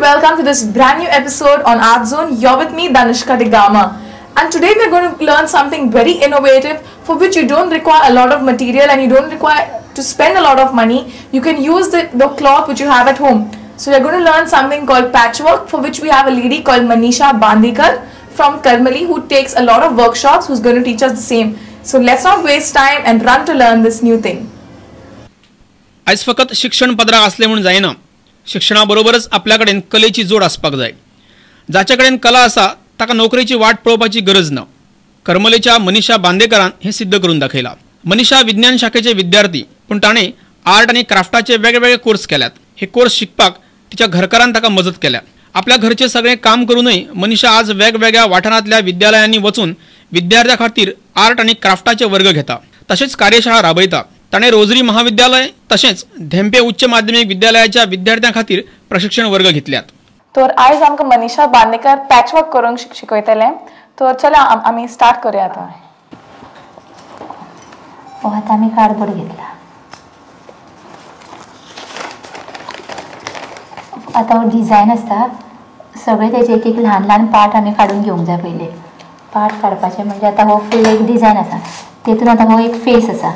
Welcome to this brand new episode on Art Zone. You're with me, Danishka D'Gama, and today we're going to learn something very innovative for which you don't require a lot of material and you don't require to spend a lot of money. You can use the cloth which you have at home. So we're going to learn something called patchwork, for which we have a lady called Manisha Bandekar from Karmali who takes a lot of workshops, who's going to teach us the same. So let's not waste time and run to learn this new thing. आयज फकत शिक्षण पदराक असले म्हूण जायना, शिक्षणाबरोबरच आपल्या कडेन कलेची जोड आसपाक जाय. जाचे कडेन कला आसा ताका नोकरेची वाट पळोवपाची गरज ना. करमलेच्या मनीषा बांदेकरान हें सिद्ध करून दाखयलां. मनीषा विज्ञान शाखेचे विद्यार्थी, पूण ताणें आर्ट आनी क्राफ्टाचे वेगवेगळे कोर्स केल्यात. हे कोर्स शिकपाक तिच्या घरकारान ताका मजत केल्या. आपल्या घरचें सगळें काम करूनय मनीषा आज वेगवेगळ्या वाठारांतल्या विद्यालयांनी वचून विद्यार्थ्यां खातीर आर्ट आनी क्राफ्टाचे वर्ग घेता, तशेंच कार्यशाळा राबयता. ताणें रोजरी महाविद्यालय तशेंच धेंपे उच्च माध्यमीक विद्यालयाच्या विद्यार्थ्यां खातीर प्रशिक्षण वर्ग घेतल्यात. तर आयज आमकां मनीषा बांदेकर पॅचवर्क करूंक शिकयतलें. तर चला आमी स्टार्ट करूया. आतां आतां आमी कार्डबोर्ड घेतला. आतां डिझायन आसता सगळे तेजे एक एक ल्हान ल्हान पार्ट आमी काडून घेवंक जाय. पयले पार्ट काडपाचे म्हणजे आतां हो फूल एक डिझायन आसा, तेतून आतां हो एक फेस आसा,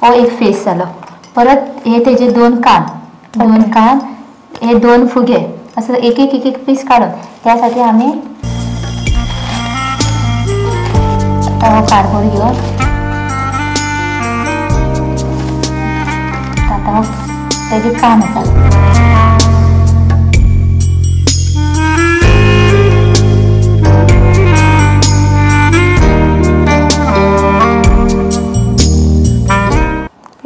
हो एक फेस जालो. परत हे तेजे दोन कान, दोन कान, हे दोन फुगे, असं एक एक एक एक पीस काडून त्यासाठी आमी हो कार्डबोर्ड घेवन आतां हो तेजे कान आसा.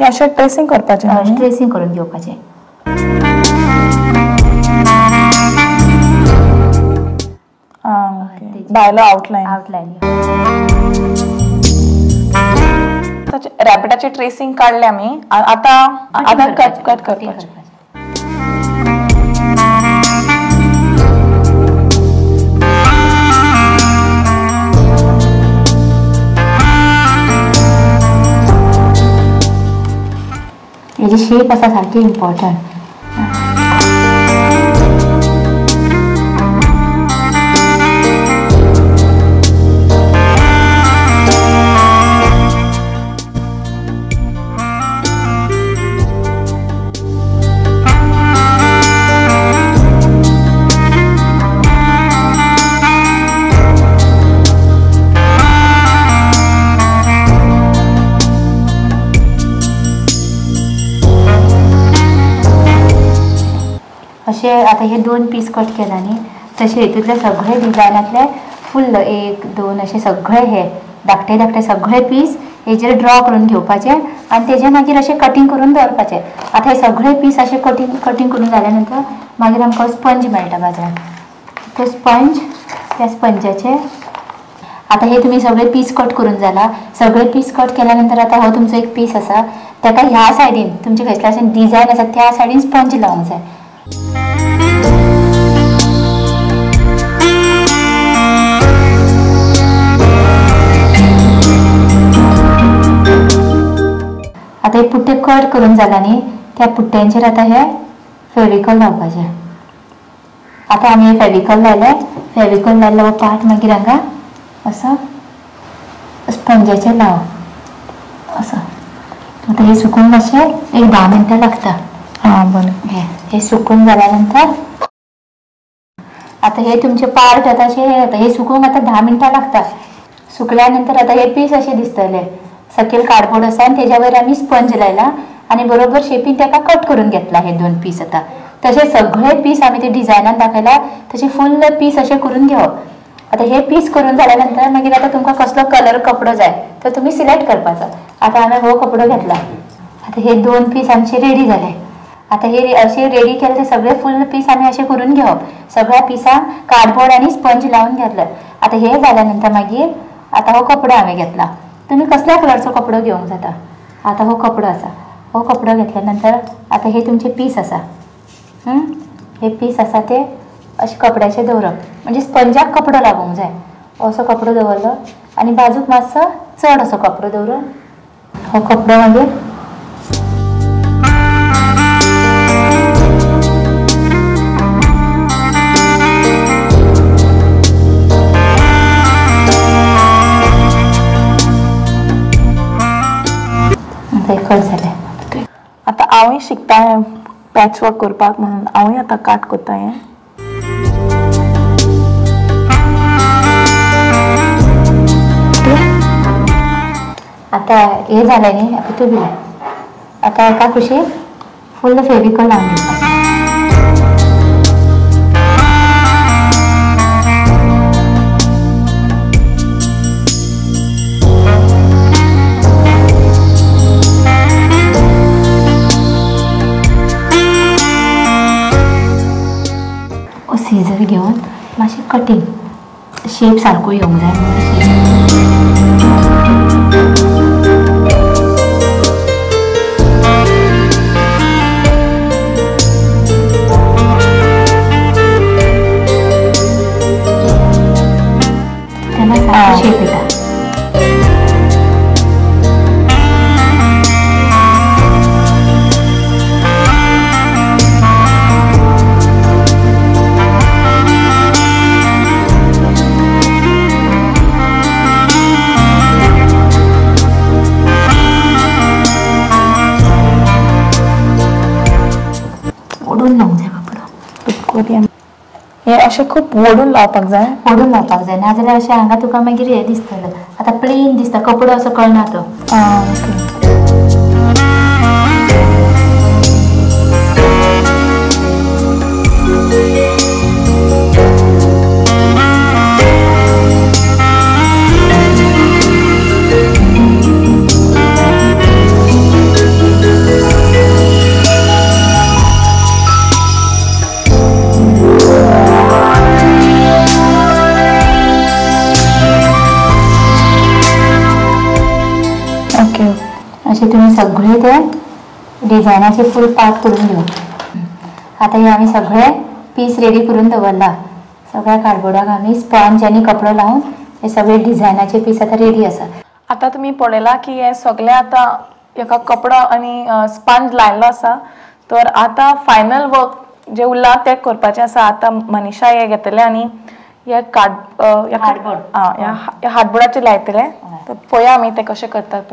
अशें ट्रेसिंग करपाचें, ट्रेसिंग करून घेवपाचें. भायलो आउटलायन, आउटलायन रॅबिटाचे ट्रेसिंग काडलें आमी. आतां आतां कट कट करपाचें. हेजी शेप आसा सारकी इम्पॉर्टंट. अशे आतां हे दोन पीस कट केला न्ही, तशे हितूंतले सगळे डिजायनांतले फुल्ल एक दोन अशे सगळे हे धाकटे धाकटे सगळे पीस हेजेर ड्रॉ करून घेवपाचे आनी तेजे मागीर अशें कटींग करून दवरपाचे. आतां हे सगळे पीस अशे कटींग कटींग करून जाल्या नंतर मागीर आमकां स्पंज मेळटा बाजारांत. तो स्पंज, त्या स्पंजाचे आतां हे तुमी सगळे पीस कट करून जाला. सगळे पीस कट केल्या नंतर आतां हो तुमचो एक पीस आसा, ताका ह्या सायडीन तुमचे खंयसले अशें डिजायन आसा त्या सायडीन स्पंज लावंक जाय. आतां हे पुट्टे कट करून जाला न्ही, त्या पुट्ट्यांचेर आतां हे फेविकॉल लावपाचें. आतां आमी हे फेविकॉल लायले, फेविकॉल लायलो हो पार्ट मागीर हांगा असो स्पंजाचेर लावप असो. आतां हे सुकून मातशें एक 10 मिनटां लागता. हां बरें. हे सुकून जाल्या नंतर आतां हे तुमचे पार्ट आतां अशे हे हे सुकूंक आतां 10 मिनटां लागता. सुकल्या नंतर आतां हे पीस अशे दिसतले. सकयल कार्डबोर्ड आसा आनी तेज्या वयर आमी स्पंज लायला आनी बरोबर शेपीन ताका कट करून घेतला हे दोन पीस. आतां तशे सगळे पीस आमी ते डिजायनान दाखयला तशे फुल्ल पीस अशे करून घेवप. आतां हे पीस करून जाल्या नंतर मागीर आतां तुमकां कसलो कलर कपडो जाय तर तुमी सिलेक्ट करपाचो. आतां हांवें हो कपडो घेतला. आतां हे दोन पीस आमचे रेडी जाले. आतां हे अशे रेडी केले ते सगळे फुल्ल पीस आमी अशे करून घेवप. सगळ्या पिसांक कार्डबोर्ड आनी स्पंज लावन घेतले. आतां हे जाल्या नंतर मागीर आतां हो कपडो हांवें घेतला, तुमी कसल्या कलरचो कपडो घेवंक जाता. आतां हो कपडो आसा, हो कपडो घेतल्या नंतर आतां हे तुमचे पीस आसा, हे पीस आसा ते अशे कपड्याचे दवरप, म्हणजे स्पंजाक कपडो लागूंक जाय. असो कपडो दवरलो आनी बाजूक मातसो चड असो कपडो दवरून हो कपडो मागीर कट जालें. आतां हांवूय शिकता पॅच वर्क करपाक, म्हणून हांवूय आतां काट करता हें. आतां हें जालें न्ही, आतां तूं बिलाय. आतां एका कुशीक फुल्ल फेविकॉल लावन घेवपाचें. सीजर घेवन मातशें कटींग शेप सारको येवंक जाय म्हणून. तेन्ना सारको शेप येता. हे अशें खूब ओडून लावपाक जाय, ओडून लावपाक जाय, नाजाल्यार अशें हांगा तुका मागीर हें दिसतलें. आतां प्लेन दिसता कपडो असो कळना तो. ओके. अशें तुमी सगळे ते डिझायनाचे फूल पार्ट करून घेवप. आतां हे आमी सगळे पीस रेडी करून दवरला. सगळ्या कार्डबोर्डाक आमी स्पंज आनी कपडो लावन हे सगळे डिझायनाचे पीस आतां रेडी आसा. आतां तुमी पळयलां की हे सगळे आतां हेका कपडो आनी स्पंज लायल्लो आसा. तर आतां फायनल वर्क जे उरलां तें करपाचें आसा. आतां मनीषा हे घेतलें आनी हे कार्डबोर्ड ह्या हार्डबोर्डाचेर लायतलें. तर पळया आमी तें कशें करतात.